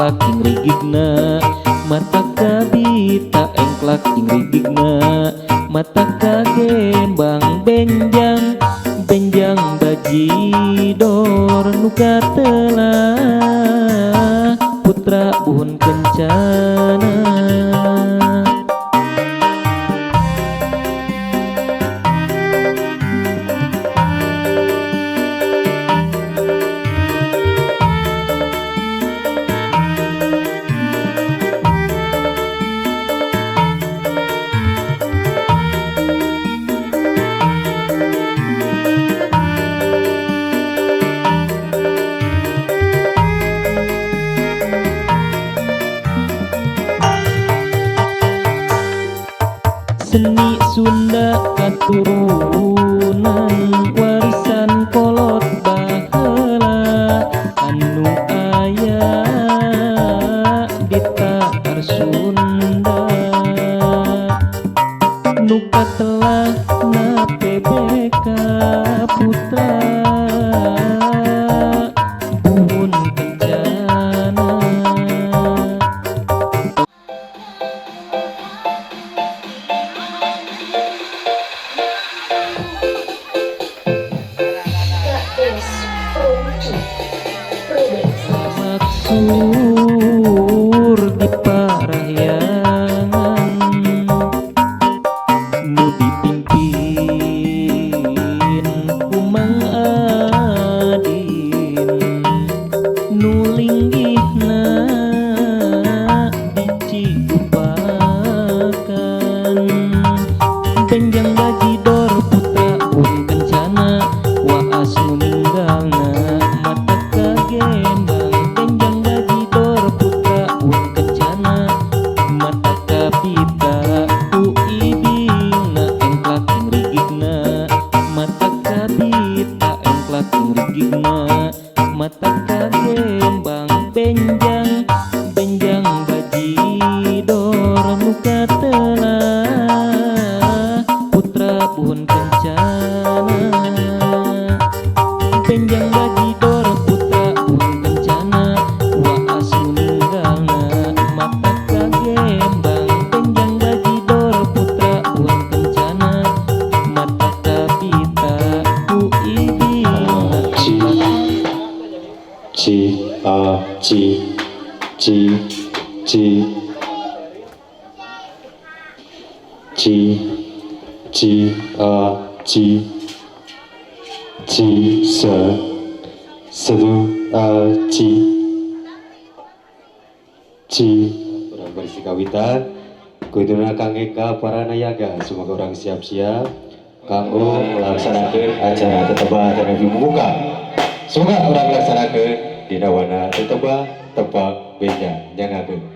engklak ing rigigna mata kabita engklak ing rigigna mata kagembang benjang benjang bajidor nu katelah putra Buhun Kencana. Seni Sunda katurunan warisan kolot baheula anu aya di Tatar Sunda nu katelah na PBK Putra Buhun Kencana. Maksur di parahyangan nu dipimpin ku Mang Adin nu linggihna di Cigupakan benjang bajidor putra Buhun Kencana waas nu ninggalna mata kagembang benjang bajidor putra Buhun Kencana mata kabita ku ibingna engklak ing rigigna mata kabita engklak ing rigigna mata kagembang benjang benjang bajidor nu katelah putra Buhun Kencana benjang bajidor putra Buhun Kencana waas nu ninggalna mata kagembang benjang bajidor putra Buhun Kencana mata kabita ku ibingna G G A G G G G G A G G S satu A G G. Urang berisi kawitan kuduna Kang Eka Paranayaga, semoga orang siap-siap kanggo melaksanakan acara tetebah dan muka. Semoga orang melaksanakan dina wana tetebah tebak benjang nyangakeun.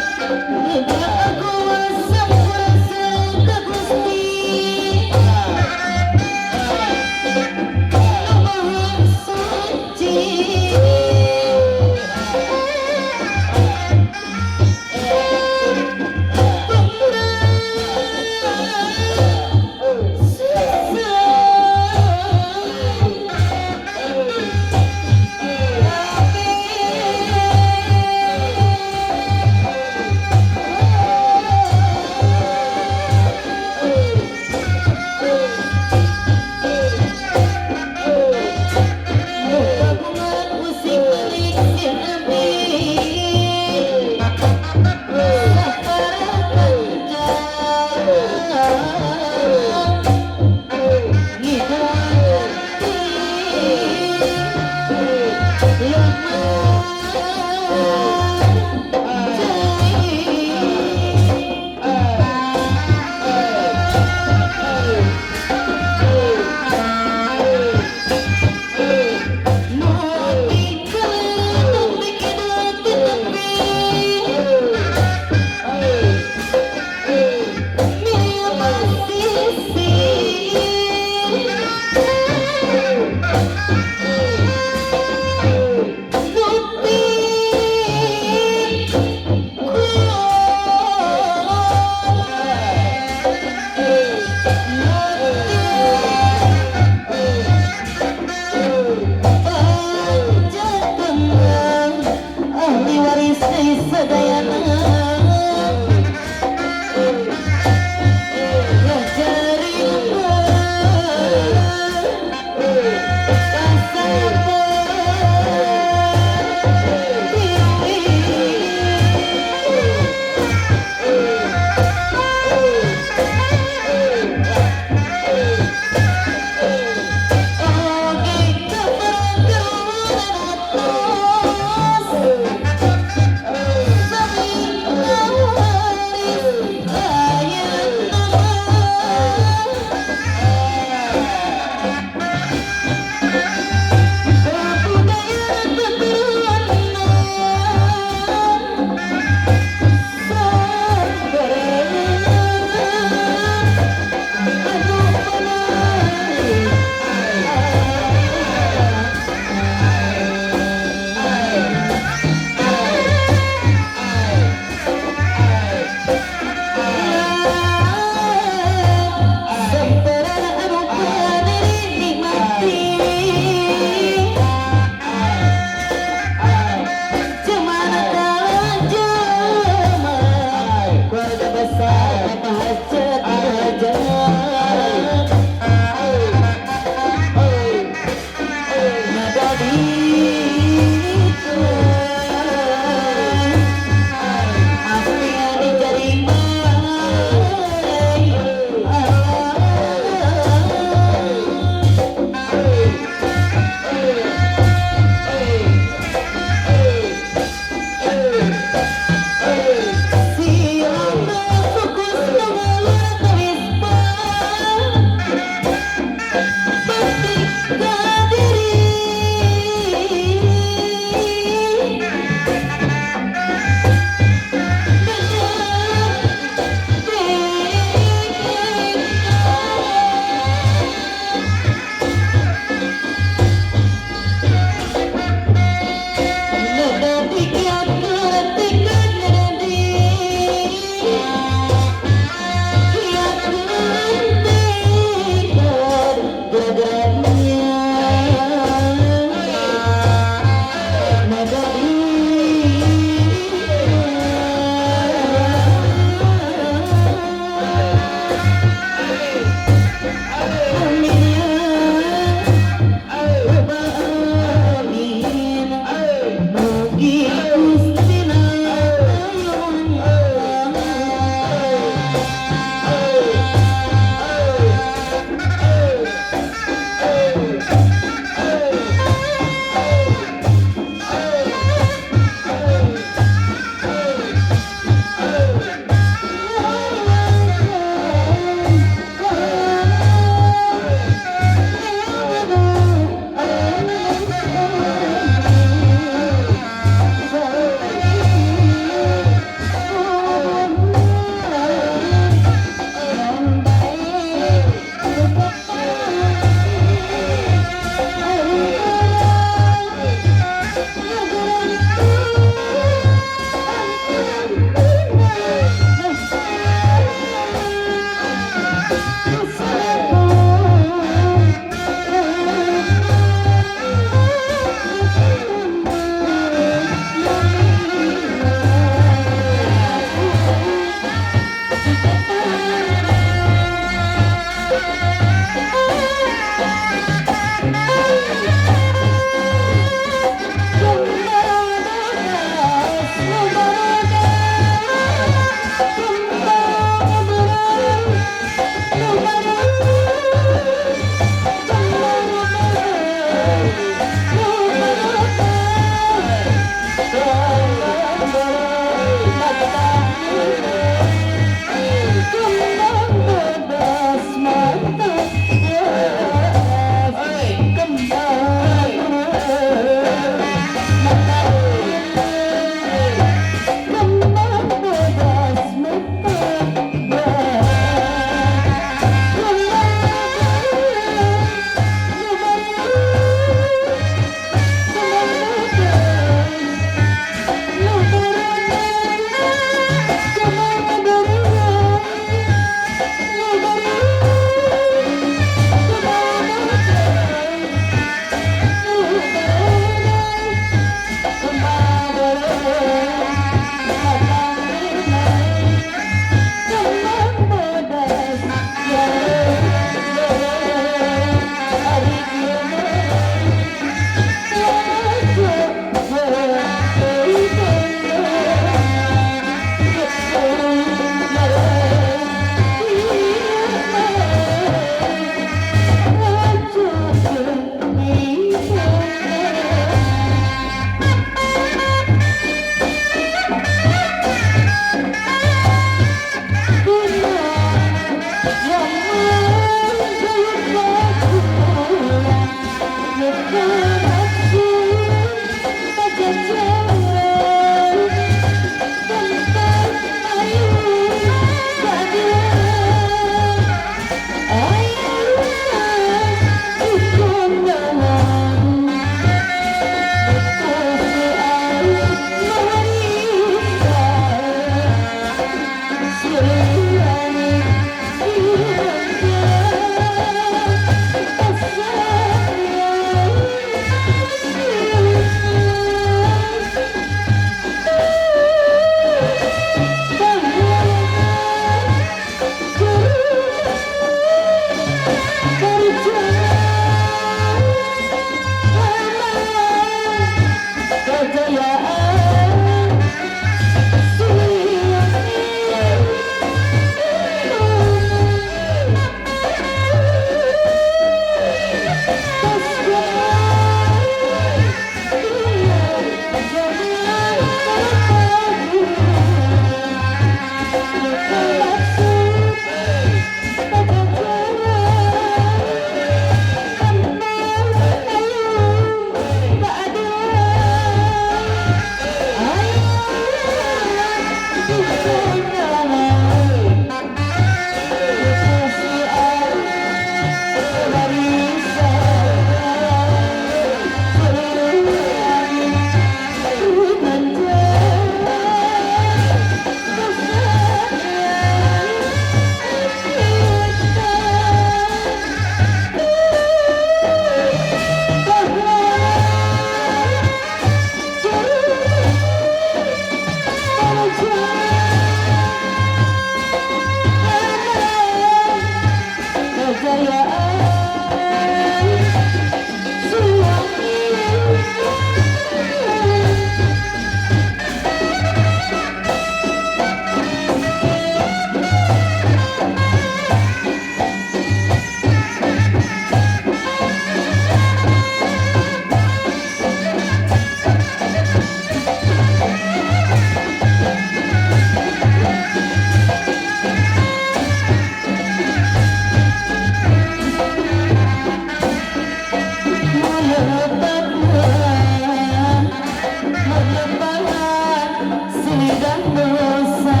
Tebahan silih dosa,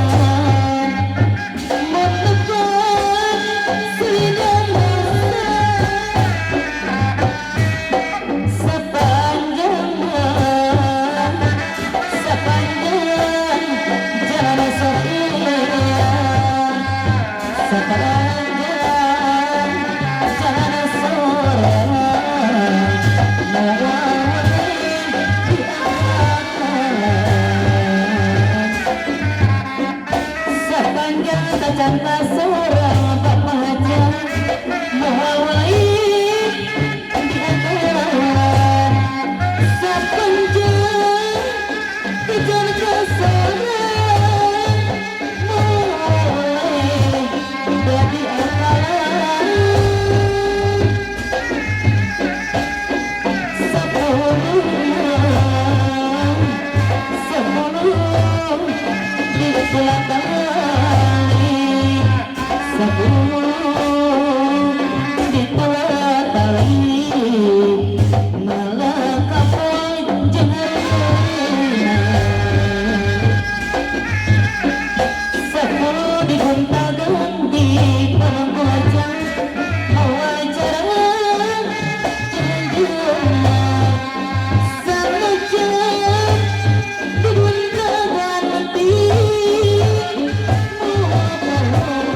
Motepan silih dosa. Sepanjang, sepanjang jalan soriang, sepanjang jalan sorang, nawari di akalan. Sepanjang tacan sorang bapak muawai di akalan. Sepanjang kejar sorang muawai di akalan. 10, 10 di tali, 10 di tali, malah kapoy jeung hareureuna. 10 digonta-ganti pamangku hajang mawajaran jeung sanajan digonta-ganti moal panjang.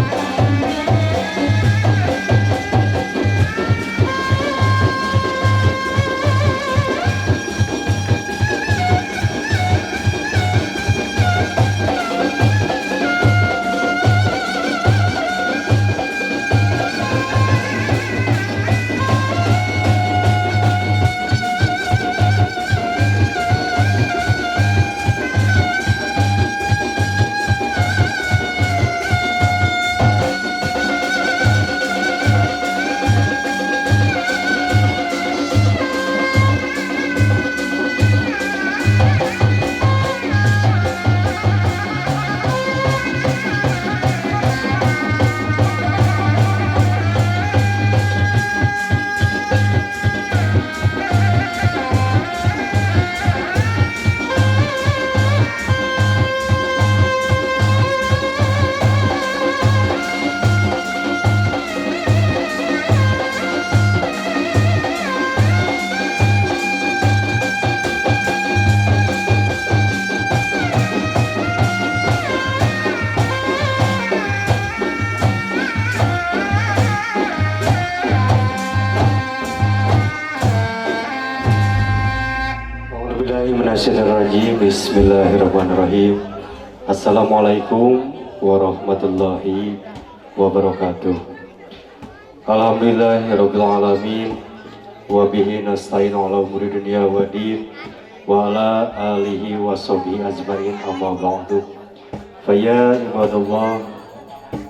Minasyaitonirrajim. Bismillahirrahmanirrahim. Assalamualaikum warahmatullahi wabarakatuh. Alhamdulillahirabbil alamin wa bihi nasta'in ala umuri dunya wa din wa ala alihi wa sahbihi ajmain, amma ba'du. Faya ibadallah,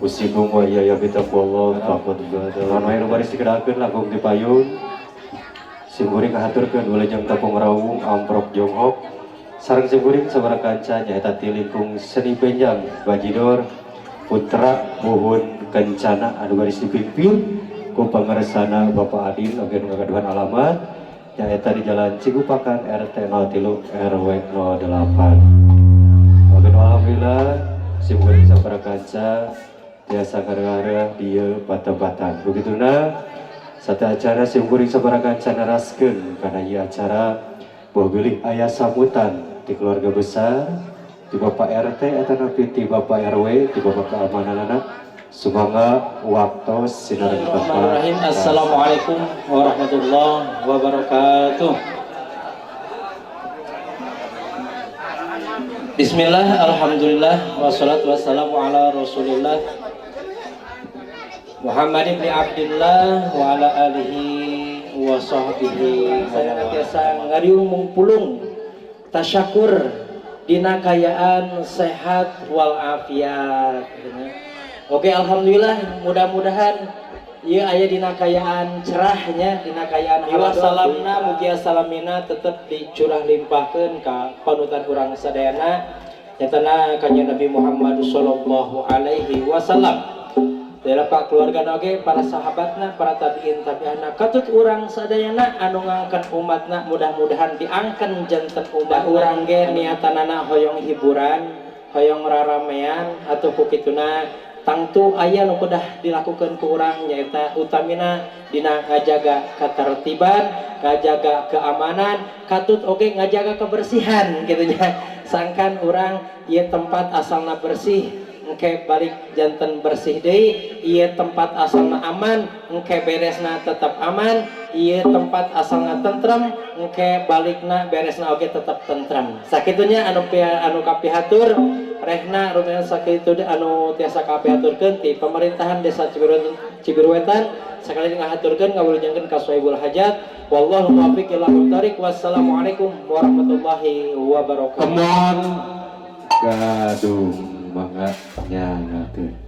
usikum wa iyaya bitaqwallah faqad fadha. Anu anu baris dikedakeun langkung di payun. Simkuring ngahaturkeun wilujeng tepung rawung amprok jonghok sareng simkuring sabaraha kanca nyaeta ti lingkung seni benjang Bajidor Putra Buhun Kencana anu baris dipimpin ku pangersana Bapak Adin oge nu ngagaduhan alamat nyaeta di Jalan Cigupakan RT 03 RW 08. Oge nu alhamdulillah simkuring sabaraha kanca tiasa ngareureuh di ieu patempatan. Begituna satu acara simkuring sabaraha kanca neraskeun kana ieu acara boh bilih aya sambutan di keluarga besar di Bapak RT atanapi di Bapak RW di Bapak keamanan. Sumangga waktos sinareng tempat. Bismillahirrahmanirrahim. Assalamualaikum warahmatullahi wabarakatuh. Bismillah, alhamdulillah, wassalatu wassalamu ala rasulillah Muhammad ibn Abdullah wa ala alihi wa sahbihi. Saya tiasa ngariung mungpulung tasyakur dina kayaan sehat walafiat. Oke, alhamdulillah, mudah-mudahan ieu aya dina kayaan cerahnya, dina kayaan iwa salamna, mugia salamina tetep dicurah limpahkeun ka panutan urang sadayana, nyatana kanjeng Nabi Muhammad sallallahu alaihi wasallam. Dalam ka keluargana oge, para sahabatna, para tabiin tabiahna, katut urang sadayana anu ngangken umatna, mudah-mudahan diangken janten umat urang ge niatanana hoyong hiburan, hoyong raramean atau ku kituna. Tangtu aya nu kedah dilakukan ku urang, nyaeta utamina dina ngajaga ketertiban, ngajaga keamanan, katut oge ngajaga kebersihan gitu nya. Sangkan urang ieu tempat asalna bersih, engke balik janten bersih deui, ieu tempat asalna aman, engke beresna tetap aman, ieu tempat asalna tentrem, engke balikna beresna oge tetap tentrem. Sakitunya anu anu kapihatur rehna rumiyin, sakitu anu tiasa kapihaturkeun ti pemerintahan Desa Cibiru, Cibiru Wetan. Sekali ngahaturkeun ngawilujengkeun ka sohibul hajat. Wallahu muwaffiq ila aqwamit. Wassalamualaikum warahmatullahi wabarakatuh. Kemon gadung, mangga nyangakeun.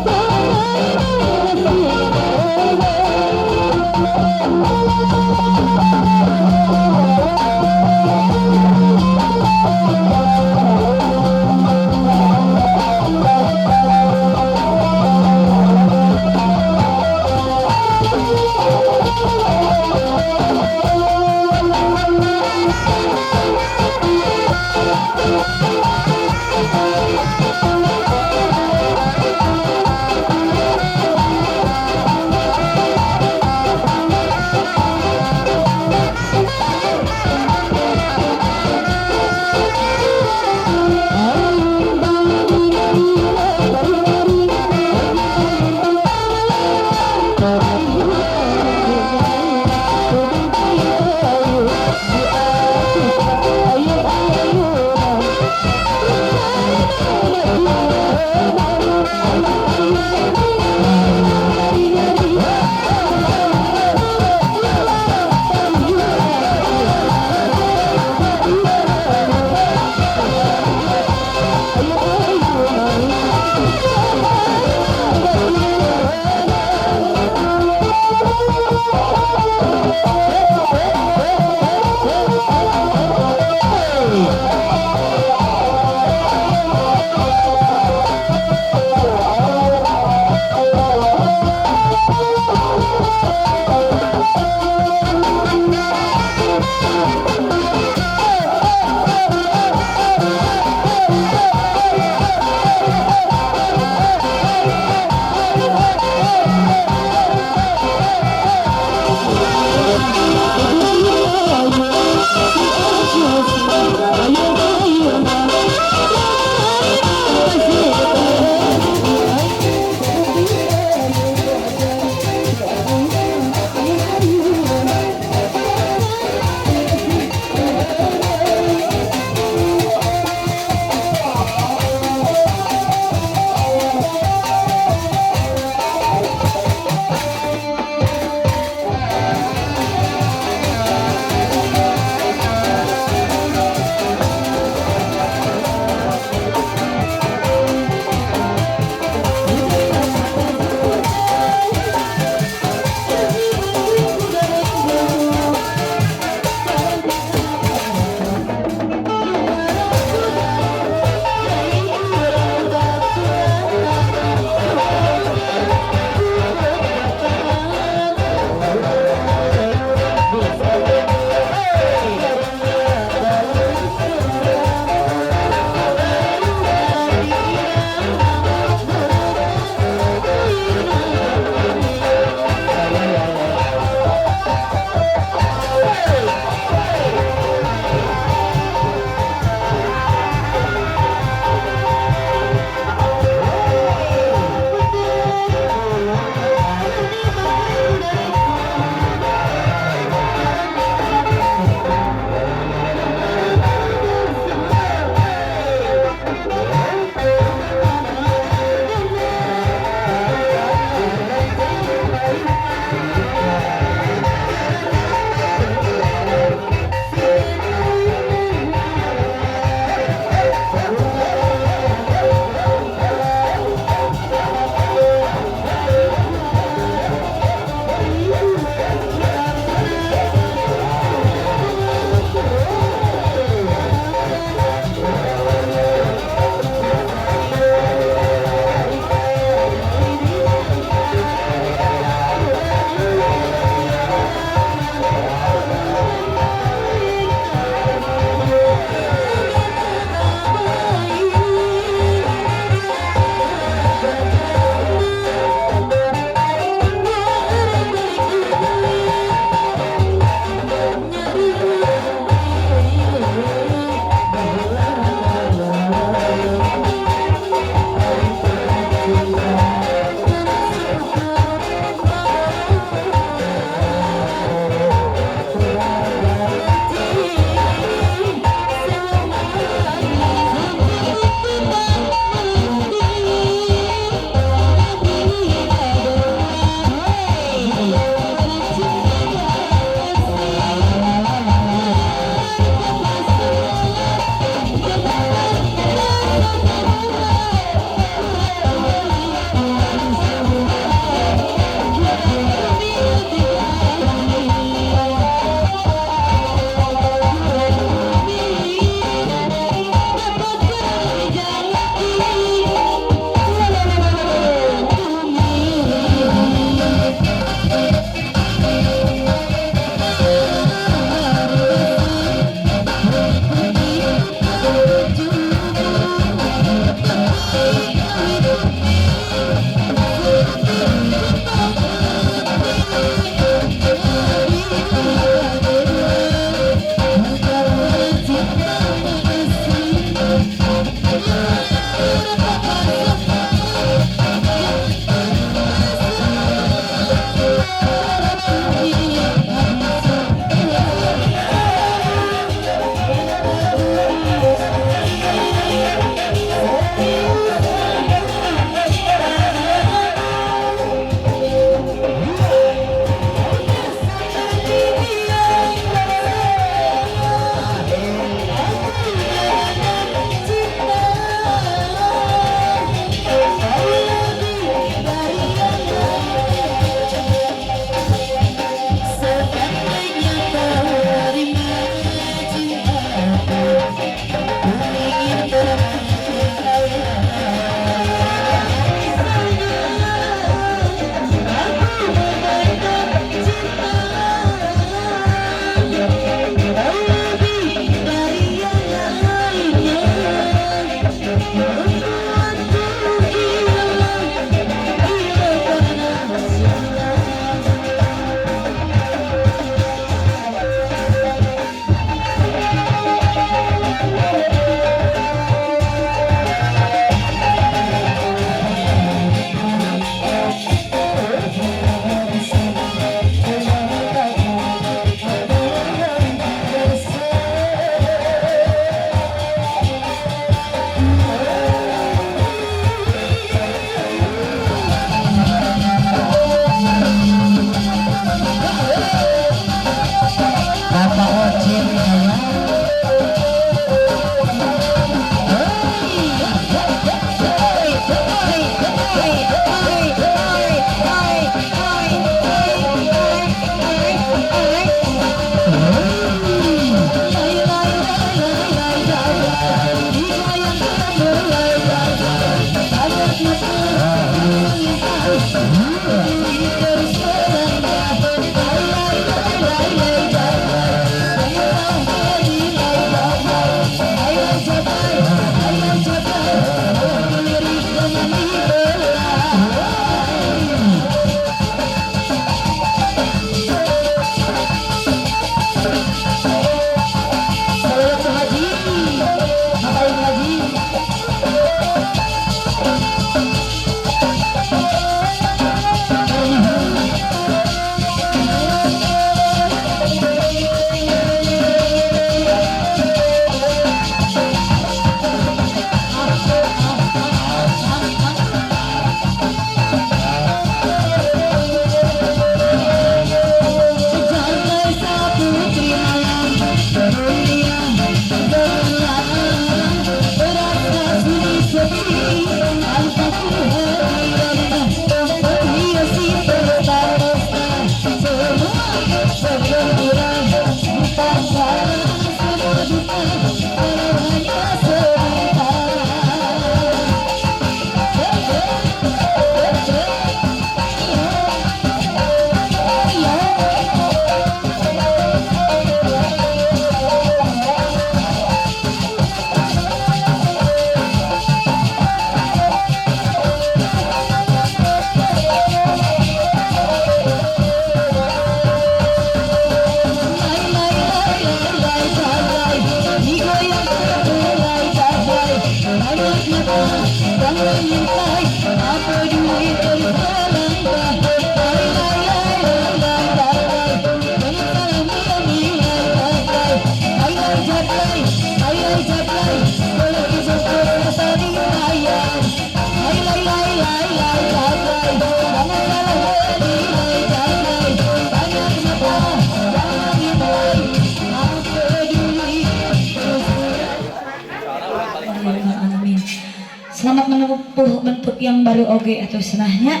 Nempuh bentuk yang baru oge atau senahnya.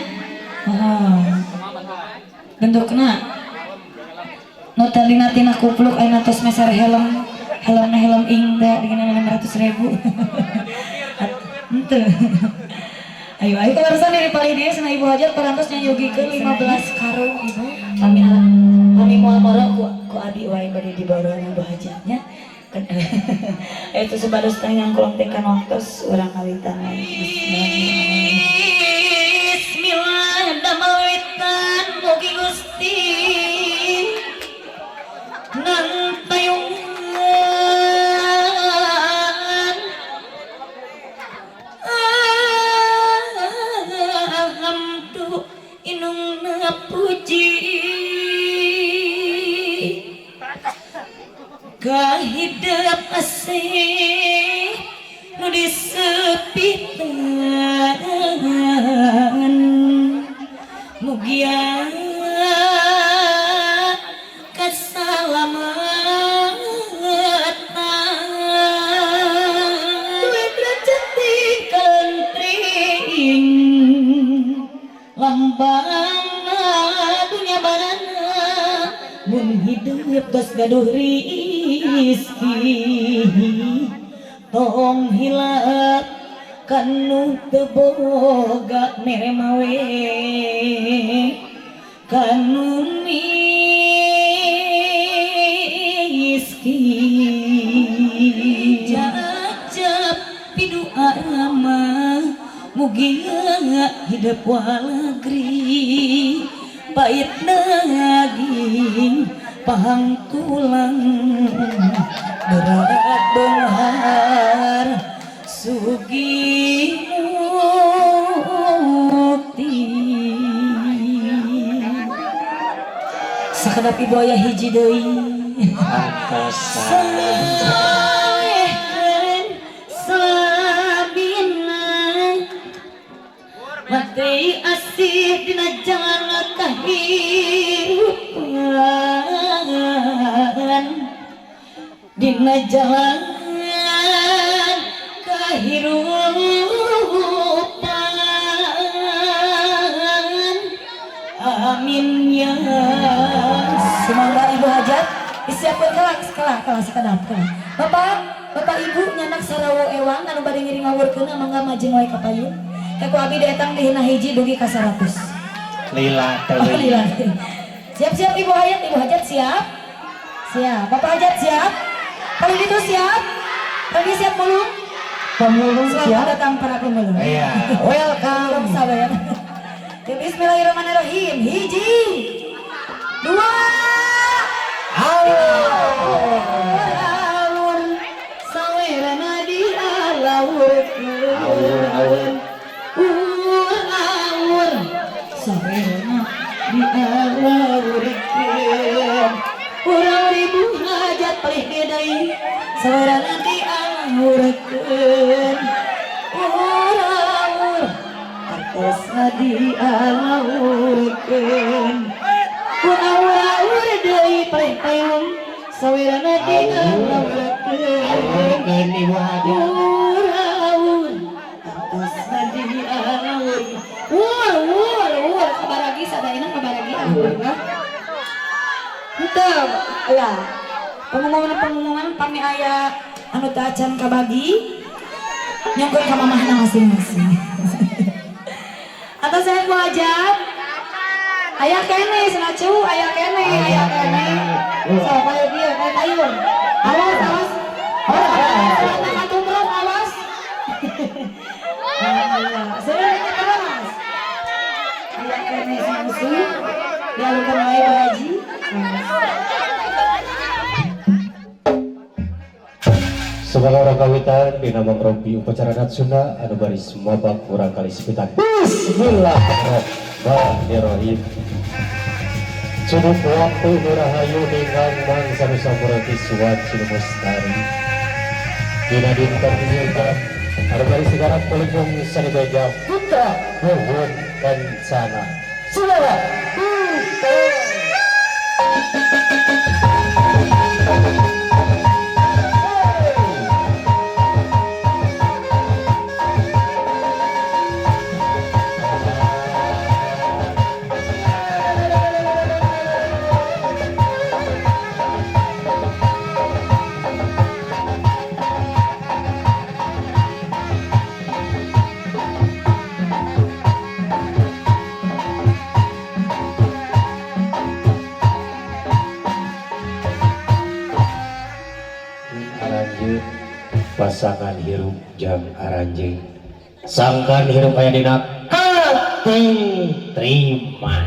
Oh. Bentukna nu tadina tina kupluk ayeuna tos meser helm, helmna helm ingda dina 500.000. Henteu. Ayo ayo kaleresan dari palih dieu cenah Ibu Hajat parantos nyayogikeun 15 karung Ibu. Pami ala pami moal moro ku abi wae bade diboro Ibu Hajatnya. Itu supados teh nyangkulong teh kan waktos urang kawitan wae. Bismillah damel witan mugi Gusti nang tayungan. Alhamdulillah inungna puji kahidep asih nu disepitan mugia kasalamatan duit rezeki kentring lambangna dunya barana mun hidup tos gaduh rizki tong hilap kanu teu boga mere mawe kanu miskin jajab pidua mah mugia hidup walagri pahit daging pahang tulang berat benghar sugih mukti. Sakedap ibu aya hiji deui salehkeun sabina mati asih dina jalan kahirupan dina jalan kahirupan amin ya. Semoga Ibu Hajat disiapkan kelak kelak kelak sekedap kelak. Bapak Bapak Ibu nyanak sarawo ewang anu bade ngiring ngawurkeun mangga majeng wae ka payun. Teh ku abi datang dihina hiji dugi ka 100. Lila Oh, lila. Siap-siap Ibu Hajat, Ibu Hajat siap? Siap. Bapak Hajat siap? Kalau gitu siap? Kalau siap mulung? Pemulung Selamat siap. datang para pemulung. Iya, welcome. Sabar. Ya, bismillahirrahmanirrahim. Hiji, dua, Alur. Alur, sawerana dialawurkeun. Alur, alur. Alur, sawerana dialawurkeun. Urang ribu hajat palih deui, sawerana dialawurkeun. Urang artosna dialawurkeun. Urang deui palih payung, sawerana dialawurkeun. Alurkeun Ibu Hajat. Ur, artosna dialawurkeun. Ur, ur, ur, kabaragi sadayana kabaragi alhamdulillah. Henteu, lah. Pengumuman-pengumuman pami aya anu teu acan kabagi nyongkeun ka mamahna masing-masing. Atau sehat Bu Hajat? Aya keneh cenah cu, aya keneh, aya keneh. Sok payu dieu, payu payun. Awas, awas. Awas, katumrong, awas. Alhamdulillah. Sebenarnya terus. Aya keneh cenah cu. Dialukeun wae Bu Haji. Semoga orang kawitan dina mangrompi upacara adat Sunda anu baris mabak kurang kali sepitan. Bismillahirrahmanirrahim. Cukup waktu nurahayu ninggang mangsa nusa murati suwaci mustari. Dina dinten ieu anu baris sigarat Poligong Sanibeja Putra Nuhun Kencana. Saudara. Aranjeun pasangan hirup jang aranjeun sangkan hirup aya dina katentriman.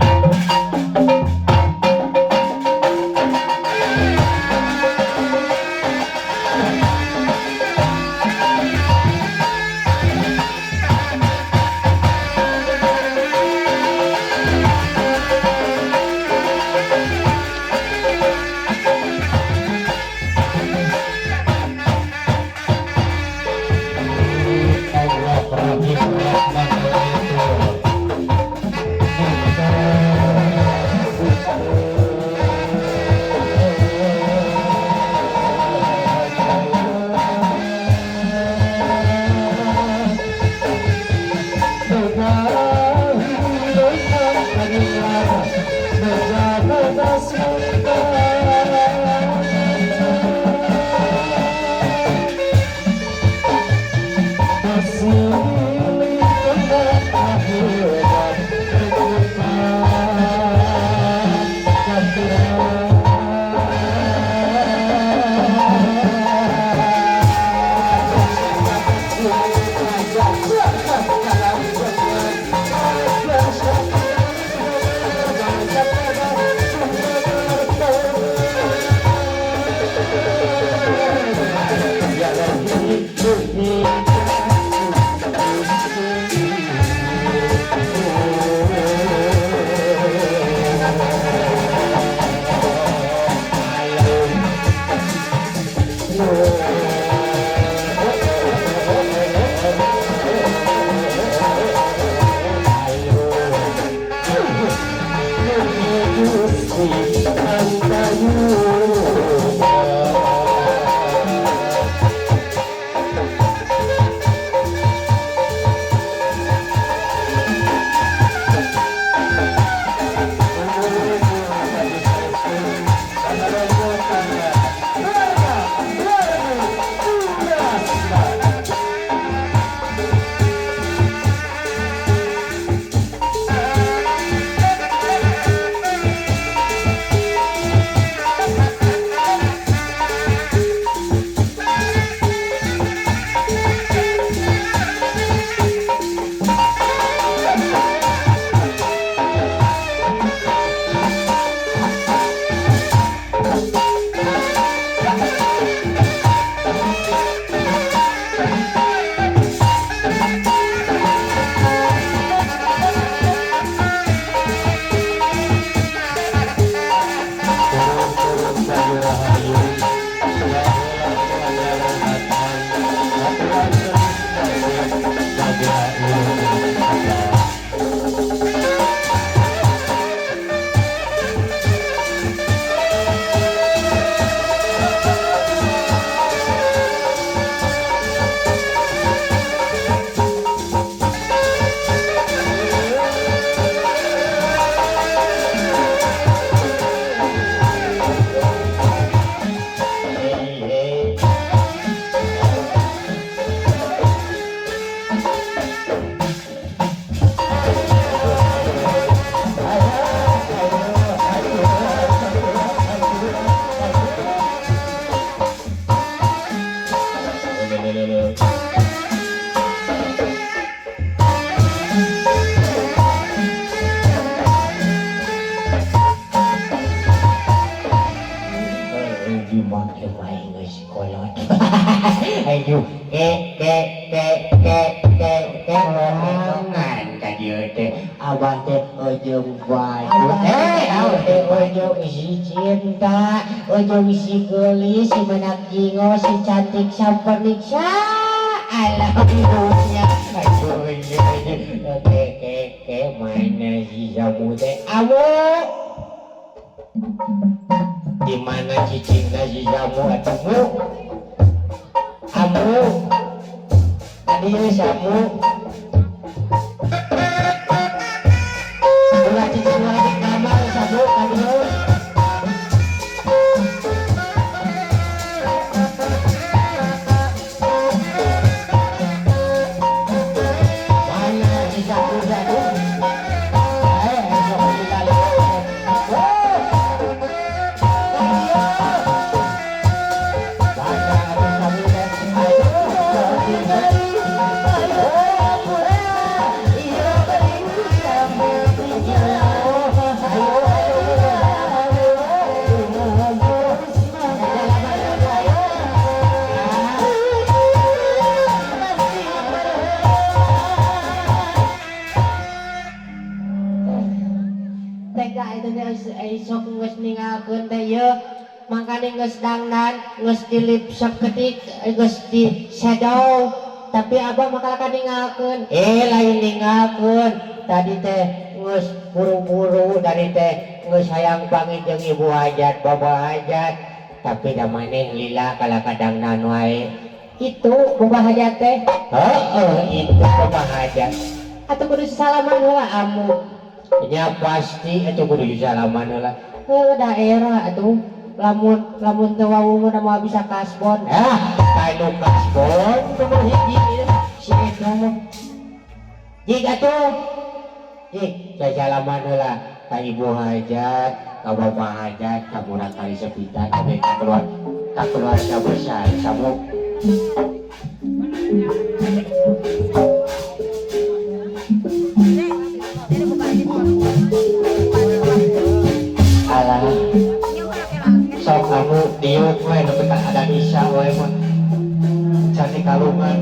geus sok geus ninggalkeun teh ieu mangkane geus dangdan geus dilip sakedik geus di shadow tapi abah mah kalahka ninggalkeun lain ninggalkeun tadi teh geus buru-buru tadi teh geus hayang panggih jeung ibu hajat bapak hajat tapi da maneh lila kalahka dangdan wae itu bapak hajat teh heeh itu bapak hajat atuh kudu salaman heula amu nya pasti atuh kudu salaman heula heuh daerah atuh lamun lamun teu wawuh mah moal bisa kasbon ah kanu kasbon nomor hiji si eta mah jig atuh jig salaman heula ka ibu hajat ka bapak hajat ka murang kali sepitan kabeh ka keluarga besar samuk. Alah sok kamu diuk we nepi ka ada isya we mah cantik kalungan.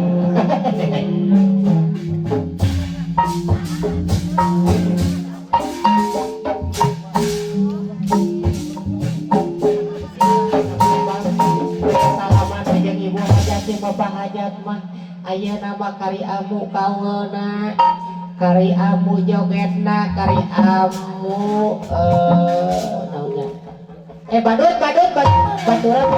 Salaman jeung ibu hajat jeung bapak hajat mah ayeuna mah kari amu kaweuna kari amu jogetna kari amu naonnya badut badut baturan badut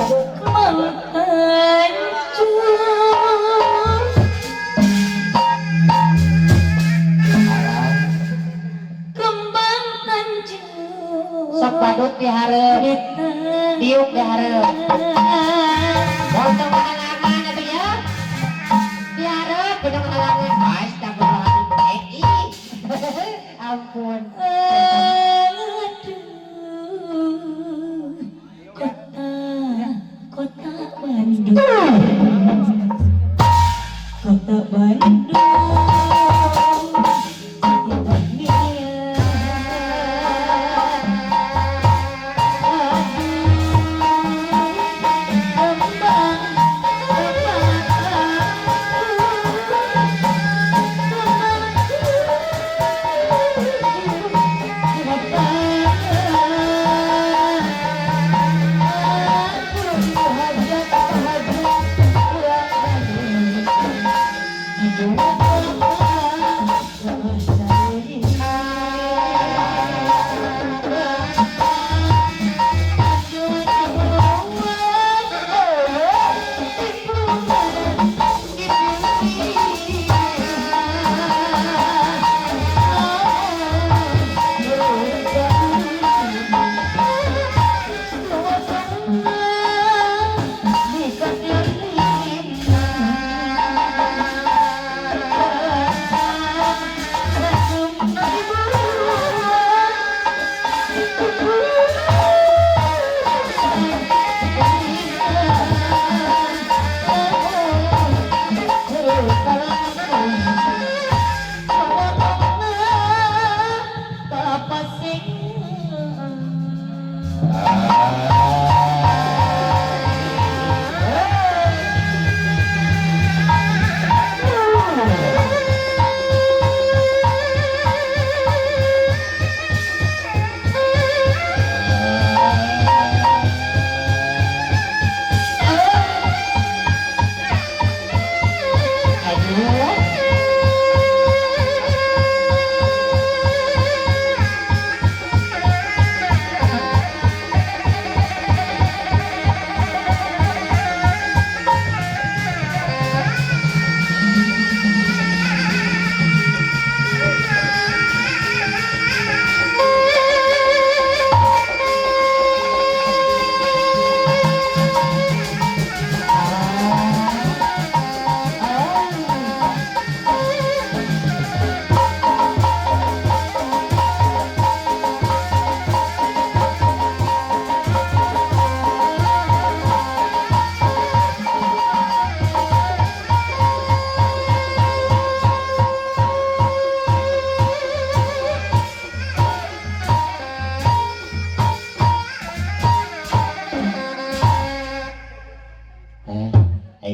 kembang tanjung sok badut dihareup diuk dihareup potong halangan atuh ya dihareup potong halangan astagfirullahaladzim ampun. Aduh kota Bandung kota Bandung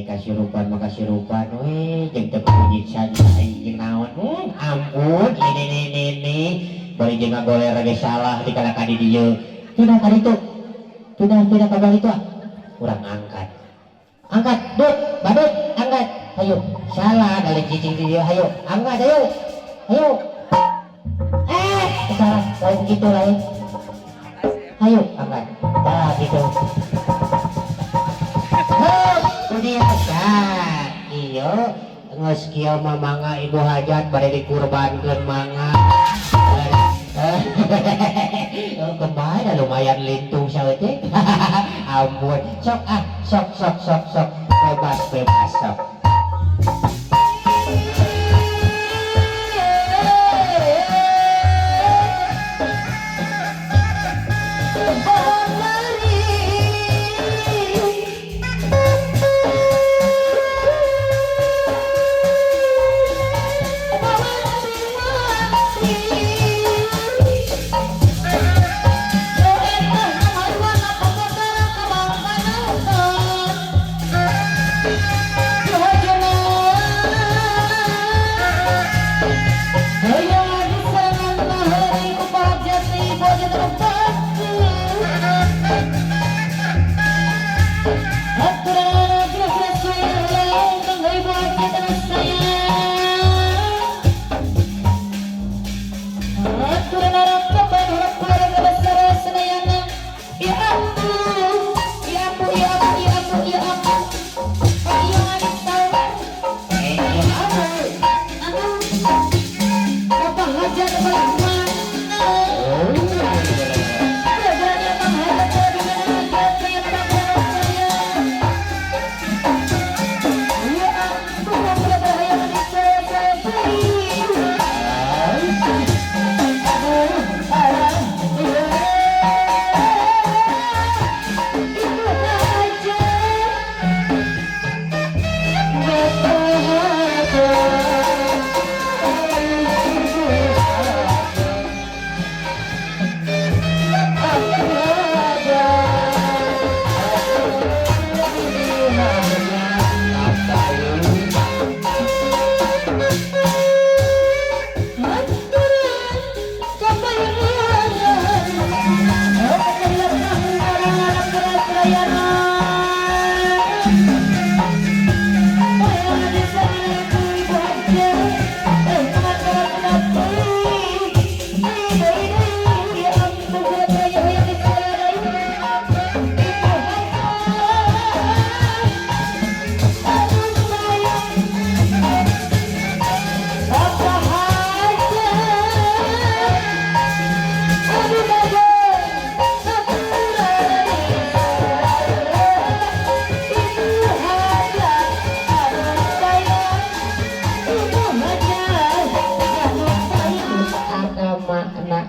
Kasirupan mah kasirupan we jeung teu kunyiksa jeung naon ampun ini ini ini Bari jeung ngagoler ge salah di kana ka di dieu. Pindah ka ditu. Pindah pindah ka balik itu ah. Urang angkat. Angkat, Dut, badut, angkat. Hayu, salah dari cicing di dieu, hayu, angkat ayo. Ayo. Eh, salah, lain gitu lain. Ayo, angkat. Tah gitu. Heup, dia. Iya, geus kieu mah mangga Ibu Hajat bade dikurbankeun mangga. Kembali lumayan lintung saeutik. Ampun. Sok ah, sok sok sok sok bebas bebas sok.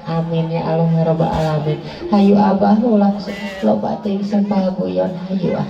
Amin ya Allah ya Rabbal alamin. Hayu abah ulah loba teuing sempal guyon hayu ah.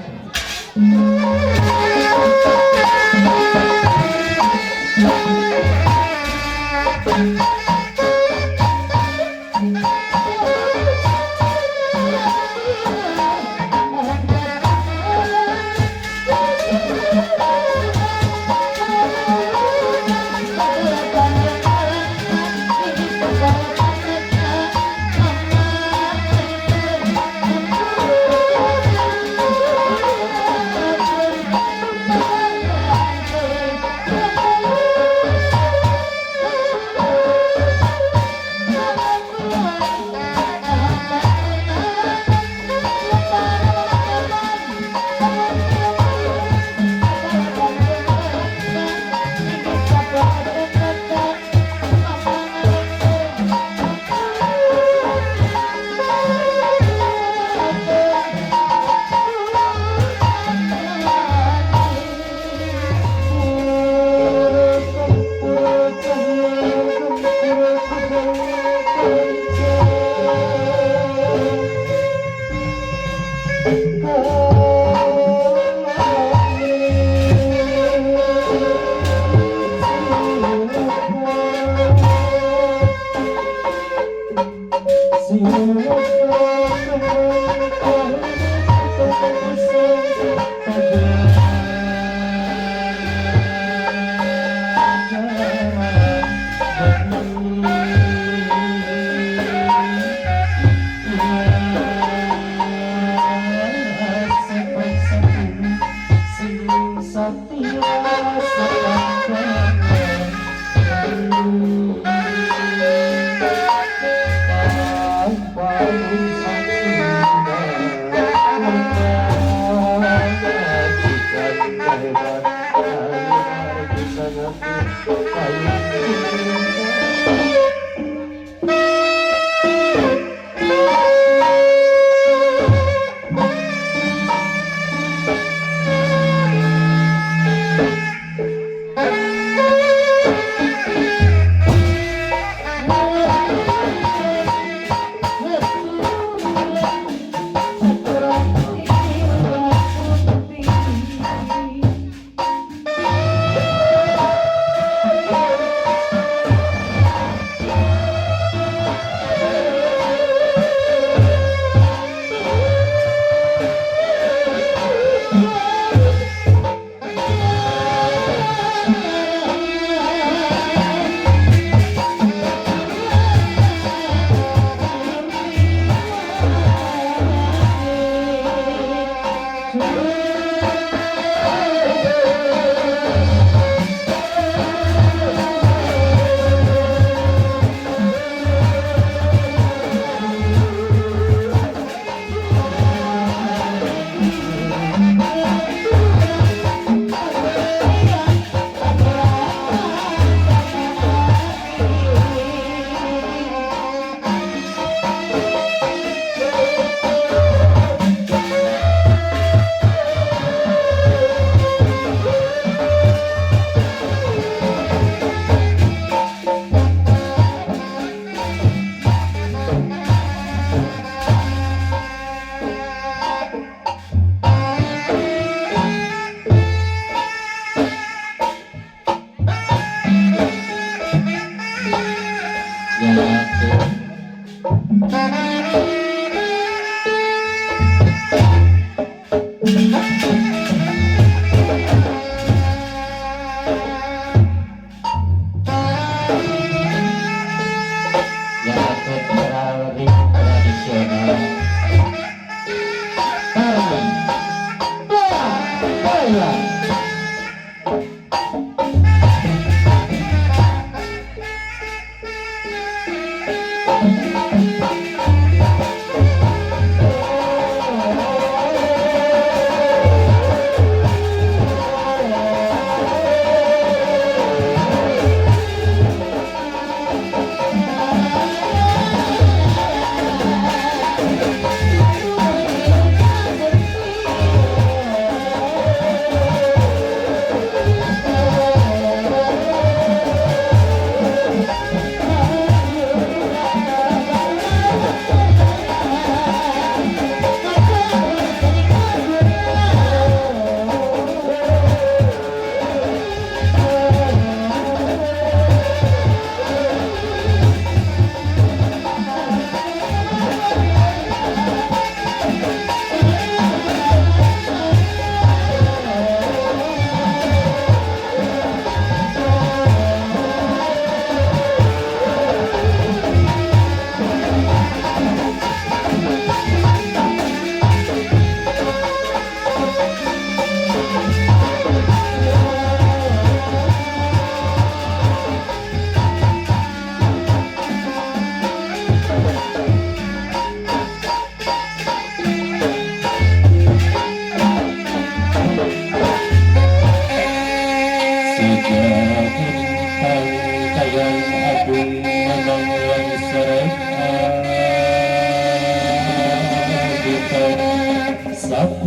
Sapu